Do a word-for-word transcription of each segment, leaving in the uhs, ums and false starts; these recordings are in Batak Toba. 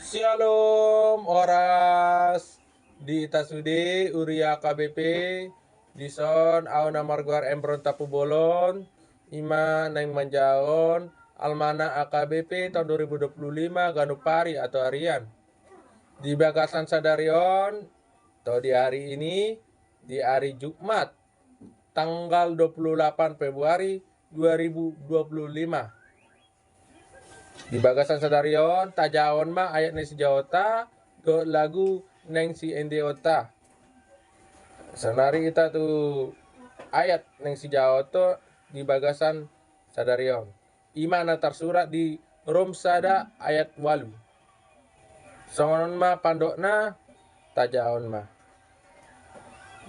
Syalom, horas. Di hita sude, huria H K B P, dison au na margoar Embron Tampubolon, ima naeng manjahahon almanak H K B P tahun dua ribu dua puluh lima ganup ari atau harian. Di bagasan sadari on, atau di hari ini, di hari Jumat, tanggal dua puluh delapan Februari dua ribu dua puluh lima. Di bagasan sadari on, tajahahon ma ayat naeng sijahaonta dohot lagu naeng siendeonta. Saonari hita tu ayat naeng sijahaonta di bagasan sadari on. Ima na tarsurat di Rom sada ayat ualu. Songon on ma pandokna, tajahahon ma.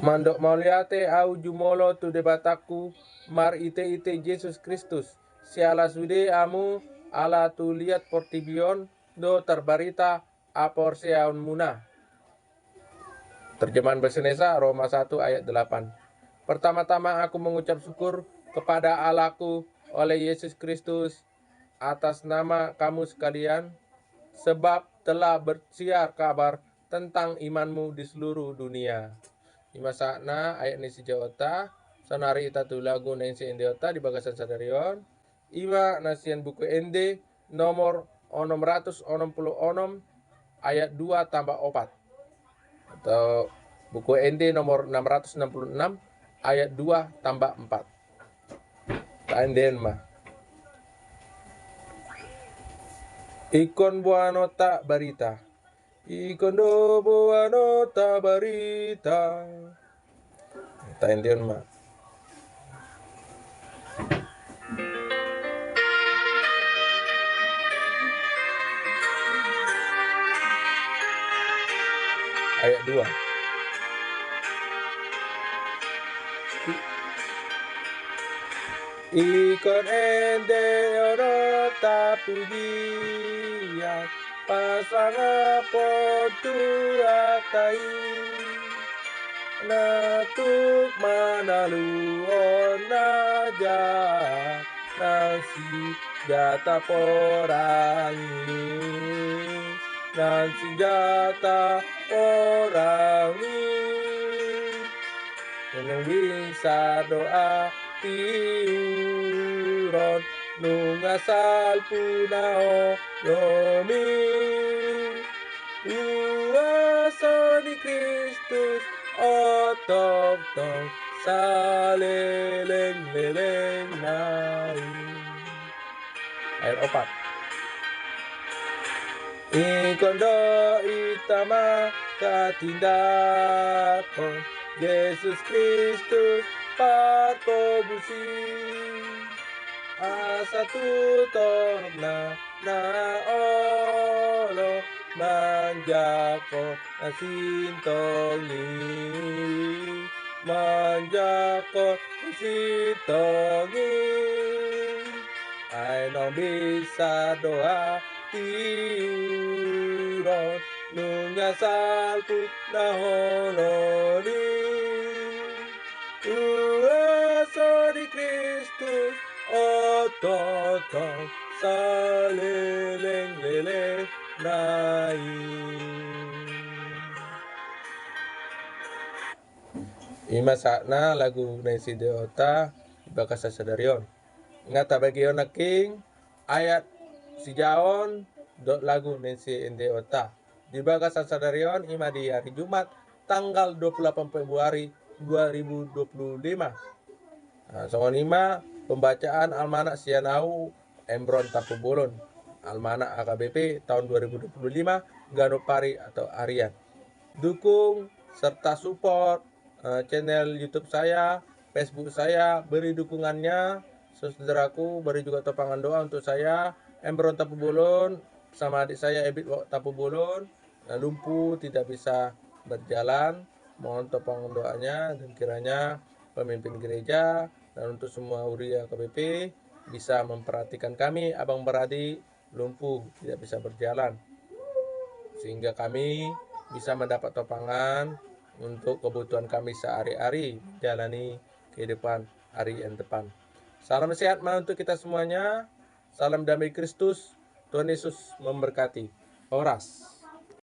Mandok mauliate au jumolo tu Debatangku marhite-hite Jesus Kristus, siala sude hamu, ala tu liat portibi on do tarbarita haporseaonmuna. Terjemahan bahasa Indonesia, Roma satu ayat delapan. Pertama-tama aku mengucap syukur kepada Allahku oleh Yesus Kristus atas nama kamu sekalian, sebab telah bersiar kabar tentang imanmu di seluruh dunia. Ima sahatna ayat naeng sijahaonta, saonari hita tu lagu naeng siendeonta di bagasan sadari on. Ima na sian Buku Ende nomor onom ratus onom puluh onom ayat dua tambah opat. Atau Buku Ende nomor enam ratus enam puluh enam ayat dua tambah empat. Taendeon ma. Ingkon boanonta barita. Ingkon do boanonta barita. Taendeon ma. Ayat dua. Ingkon endeononta pujian, pasangaphon tu hata i, na tuk manaluhon na jahat, na sinjata porang i, na sinjata porang i. Nunga bisa do hatiuron, nunga salpu na holom i. Huaso ni Kristus on tongtong saleleng-lelengna i. Ayat opat. Ingkon do hita manghatindanghon Jesus Kristus parkobus i, asa tu torop na, na olo manjangkon na sintong i, manjangkon na sintong i. Ai naung bisa do hatiuron, nunga salpu na holom i. Huaso ni Kristus on tongtong saleleng-lelengna i. Ima sahatna lagu naeng siendeonta di bagasan sadari on. Nga tabege on nangkin ayat sijahaon dohot lagu naeng siendeonta di bagasan sadari on, ima di hari Jumat tanggal dua puluh delapan Februari dua ribu dua puluh lima. Nah, songon i ma pembacaan almanak sian au, Embron Tampubolon, almanak H K B P tahun dua ribu dua puluh lima, ganup ari atau harian. Dukung serta support, eh, channel YouTube saya, Facebook saya, beri dukungannya, saudaraku, beri juga topangan doa untuk saya, Embron Tampubolon, sama adik saya Ebit Tampubolon, nah, lumpuh, tidak bisa berjalan. Mohon topangan doanya, dan kiranya pemimpin gereja dan untuk semua huria H K B P bisa memperhatikan kami, abang beradik lumpuh, tidak bisa berjalan, sehingga kami bisa mendapat topangan untuk kebutuhan kami sehari-hari menjalani kehidupan hari yang depan. Salam sehat ma untuk kita semuanya. Salam damai Kristus. Tuhan Yesus memberkati. Horas.